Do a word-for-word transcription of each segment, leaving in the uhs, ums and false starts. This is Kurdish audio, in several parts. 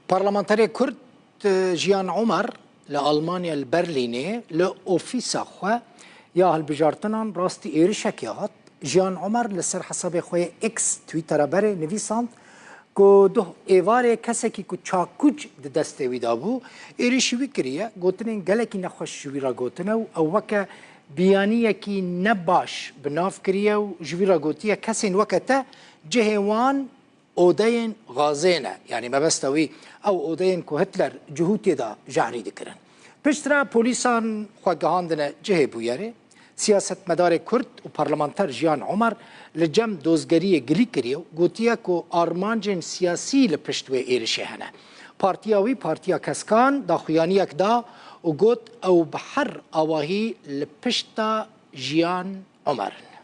Parlamenterê Kurd, e, Jiyan Omer li Almanya li Berlînê li ofîsa xwe ya hilbijartinan rastî êrişekê hat. Jiyan Omer li ser hesabê xwe yê X, Twittera berê nivîsand ku duh êvarê kesekî ku çakûç di destê wî de bû, êrişî wî kiriye. Gotinên gelekî nexweş ji wî re gotine û ew weke biyaniyekî ne baş bi nav kiriye û ji wî re gotiye, kesên weke te cihê wan odeyên gazê ne. Yanî mebesta wî ew odeyên ku Hitler cihûtê de jehrî dikirin. Piştre polîsan xwe gihandine cihê bûyerê. Siyasetmedarê Kurd û parlamenter Jiyan Omer li cem dozgeriyê gilî kiriye û gotiye ku armancên siyasî li pişt wê êrişê hene. Partiya wî, Partiya Keskan, daxuyaniyek da û got, ew bi her awahî li pişta Jiyan Omer in.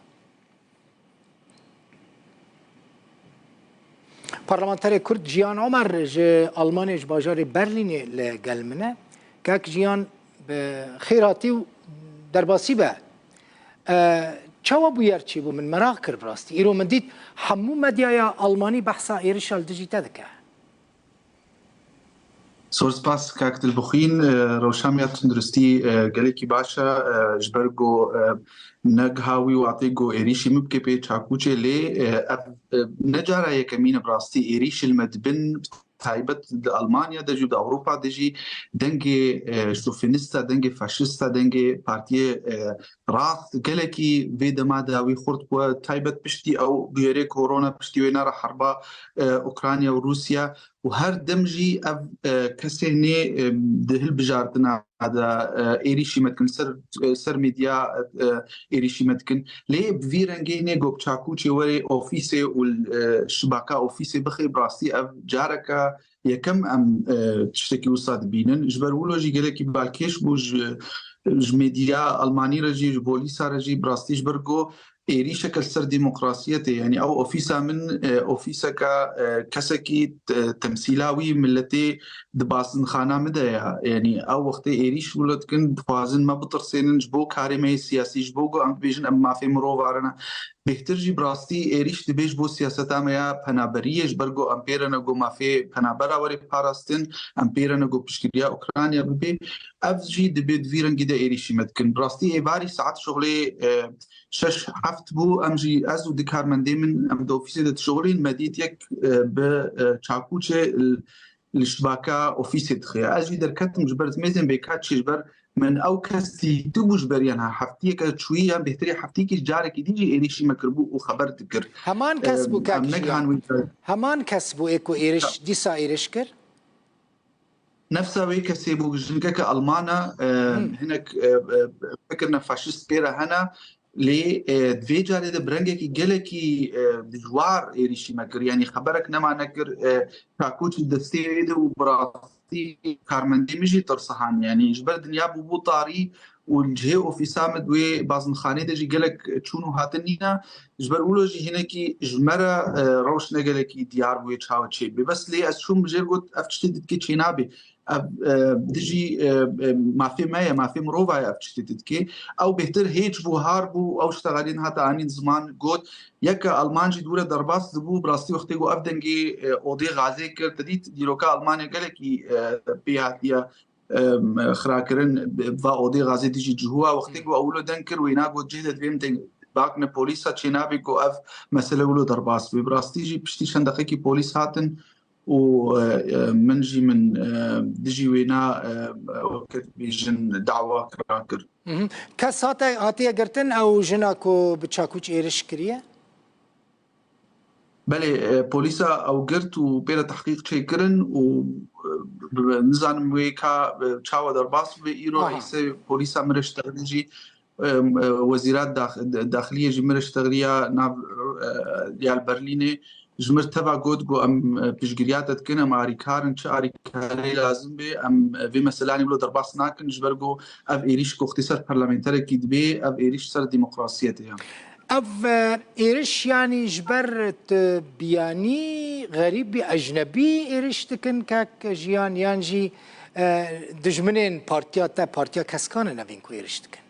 Parlamenterê Kurd Jiyan Omer ji Almanyayê, ji bajarê Berlînê li gel min e. Kak Jiyan, bi xêr hatî û derbasî be. E, çawa bûyer çêbû? Min meraq kir bi rastî. Îro min dît hemû medyaya Almanî behsa êrişa li dijî te dike. Zor spas, kak Dilbixwîn. E, rewşa me ya tunduristî, e, gelekî baş e, e, ji ber ku, e, negiha wî watê ku êrîşî min bike pê çakûçê lê, e, ev, e, ne cara yekemîn e bi rastî êrîşî li me dibin, taybet di Almanya de jî, di Ewropa de jî dengê, e, şofinîsta, dengê faşîsta, dengê partiyê, e, rast gelekî vê dema de wî xurt bû, taybet piştî ew bûyerê korona, piştî wêna re herba, e, Ukrayna û Rûsya. Û her dem jî ev, e, kesê nê, e, di hilbijartina de, e, êrîşî me dikin, ser, e, ser medya, e, êrîşî me dikin. Lê bi vî rengê nê ku bi çakûçê were ofîsê û, e, şibaka ofîsê bixê, bi rastî ev careke yekem em, e, tiştekî wisa dibînin. Ji ber wilo jî gelekî balkêş bû ji, ji medya Almanî re jî, ji polîsa re jî, bi rastî ji ber ku êrîşeke li ser demokrasiyetê, yanî ew ofîsa min, e, ofîseke, e, kesekî te-, temsîla wî miletê di basinxana min de ye. Yanî ew wextê êrîş wilo dikin, dixwazin me bitirsênin ji bo karê me yê siyasî, ji bo ku em bibêjin em mafê mirovan re ne. Bêhtir jî bi rastî êrîş dibe ji bo siyaseta me ya penaberiyê, ji ber ku em pê re ne ku mafê penabera were parastin, em pê re ne ku piştgiriya Ukrayna bibe. Ev jî dibe di vî rengî de êrîşî me dikin. Bi rastî êvarî saet şixulê, e, şeş heft bû, em jî, ez û du karmendê min, em di ofîsê de dişixulîn, me dît yek, e, bi, e, çakûçê li, li şibaka ofîsê dixiya. Ez jî derketim ji ber dimêzên bêka çi, ji ber min ew kes dîtibû ji beriya niha heftiyeke çûyî, yan bêhtirê heftiyekî carekî dî jî êrîşî me kiribû û xeber dikir. Heman kes bû, em kak Jiyan? Heman kes bû ê ku êriş, dîsa êriş kir? Nefsa wê kesê bû, jinkeke Alman e, e, Hmm. hinek, e, e, fikirine faşîst pê re hene, lê, e, di vê carê de bi rengekî gelekî, e, dijwar êrîşî me kir. Yanî xeberek nema nekir, e, çakûçî destê wê de û bi rastî karmendê min jî tirsihand. Yanî ji ber dinya bûbû tarî û li cihê ofîsa min di wê bazinxanê de jî gelek çûn û hatin nîne. Ji ber wilo jî hinekî ji me re, e, rewş ne gelekî diyar bûye çawa çê bibe. Bes lê ez çûm jêr got, ev tiştê didikê çênabê. Ev, e, dijî, e, e, mafê me ye, mafê mirova ye ev tiştê didikê. Ew bêhtir hêç bû, har bû, ew ştexelîn hate anîn ziman got, yeke Alman jî dûre derbas dibû, bi rastî wextê ku ev dengê, e, odê gazê kir, te dît dîroka Almanya gelekî, e, pê hatiye, em, xirakirin, va odê gazê dijî cihû a wextê ku ewlo deng kir, wêna got cih de divê min deng bakne polîsa, çênabê ku ev mesele wilo derbas bibe. Bi rastî jî piştî çend deqekî polîs hatin û, e, e, min jî min, e, dijî wêna, e, weke dibêjin dawa kira kir. Mhm. Kes hate, hatiye girtin ew jina ku bi çakûç êriş kiriye? Belê, e, polîsa ew girt û pê re tehqîq çêkirin û, e, nizanim wê ka, e, çawa derbas bibe. Îro Aha. Îse polîsa min re ji texrî jî, e, e, wezîra dax-, daxiliyê jî min re ji texriya nav, e, ya li Berlînê ji min re teva got, got, em, e, piştgiriya te dikin, em arîkar in, çi arîkarê lazim bê, em, e, vê meselanê wilo derbas nakin, ji ber ku ev êrîş ku wextê ser parlamenterekî dibê, ev êrîş ser demokrasiyetê ye. Ev, e, êriş, yanî ji ber tu biyanî, xerîbî, ecnebî êriş dikin, kek Jiyan, yan jî, e, dijminên partiya te, Partiya Keskan in evîn ku êriş dikin?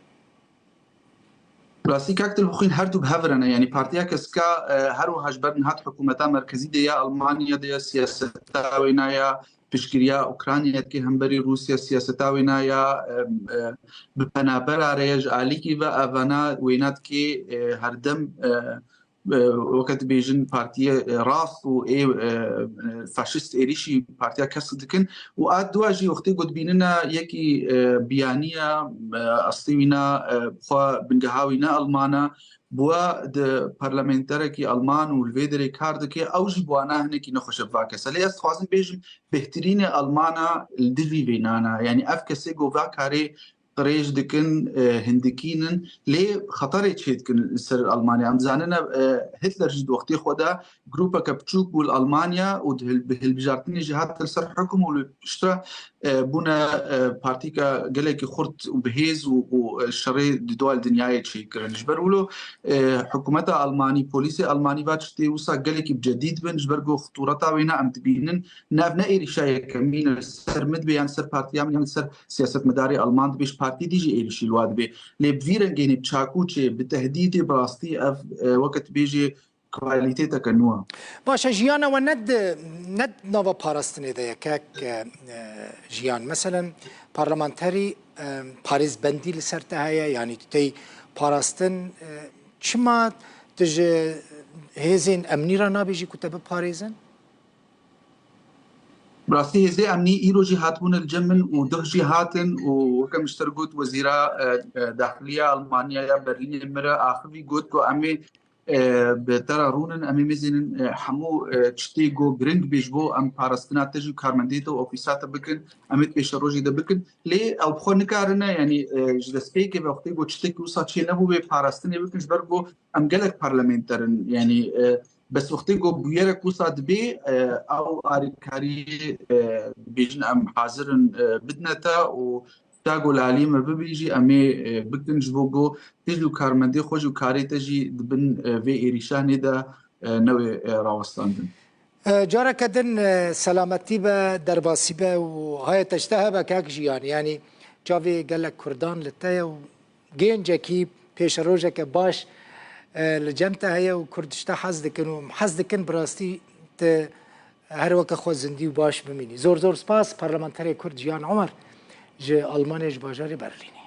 Rastî kak Dilbixwîn her du bi hev re ne. Yanî Partiya Kesika e, her wiha ji ber niha di hikûmeta merkezî de ya Almanya de ya siyaseta wêna ya piştgiriya Ukrayna dike hemberî Rûsya siyaseta wêna ya e, e, bi penabera re ye ji alîkî ve evana wêna dike e, herdem e, e, weke dibêjin partiyê e, rast û ê e, e, faşist êrîşî partiya Kesk dikin û a dua jî wextê ku dibînina yekî e, biyaniya e, eslî wîna e, xwe bingeha wî ne Almana, bi we di parlamenterekî Alman û li vê derê kar dike, ew jî bi wana hinekî nexweş e bi va kese. Lê ez dixwazim bêjim, bêhtirînê Almana li dijî vênana. Yanî ev kesê ku va karê qirêj dikin, e, hindikînin, lê xeterê çê dikin li ser Almanya. Em dizanin e, Hitler jî di wextê xwe de grûpeke biçûk bû li Almanya û di hil-, bi hilbijartinê jî hat li ser hukum û li piştre e, bûne e, partîka gelekî xurt û bihêz û, û e, şerê di dua li dinyayê çêkirin. Ji ber wilo e, hikûmeta Almanî, polîsê Almanî va tiştê wisa gelekî bi cedî dibin, ji ber ku xitûreta wêna em dibînin, nav ne êrîşa yekemîn e, li ser min dibe yan ser partiya min yan li ser siyasetmedarê Alman dibe, ji partî dî jî êrîşî li wa dibe. Lê bi vî rengê, bi çakûçê, bi tehdîdê, bi rastî ev e, weke tu bêjê kwalîtêteke nû e. Baş e, jiyana we ne di, ne di nava parastinê de ye, kek e, e, Jiyan. Meselen, parlamenterî e, parêzbendî li ser te heye, yanî tu tey parastin, e, çima tu ji hêzên emnî re nabêjî ku te biparêzin? Rastî hêzê emnî îro jî hatibûne li cem min û duh jî hatin û weke min ji te re got, wezîra e, e, daxiliya Almanya ya Berlînê min re axivî got ku em ê e, bi te re rûnin, em ê mêzênin e, hemû e, tiştê ku giring bê ji bo em parastina te jî û karmendê te û ofîsa te bikin, em ê di pêşerojê de bikin. Lê ew bi xwe nikarine, yanî e, ji destpêkê ve wextê ku tiştekî wisa çê nebûbê parastinê bikin, ji ber ku em gelek parlamenter in, yanî e, bes wextê ku bûyerek wisa dibê, e, ew alîkariyê e, dibêjin em hazir in e, bidine te û ta ku li alî me bibî jî em ê e, bikin, ji bo ku tu jî û karmendê xwe jî û karê te jî di bin e, vê êrîşanê de e, newê e, rawestandin. E, careke din e, selametî be, derbasî be û hayê te ji te hebe kek Jiyan. Yanî çavê gelek Kurdan li te ye û gencekî pêşerojeke baş e, li cem te heye û Kurd ji te hez dikin û hez dikin bi rastî tu her weke xwe zindî û baş bimînî. Zor zor spas, parlamenterê Kurd Jiyan Omer ji Almanyayê, ji bajarê Berlînê.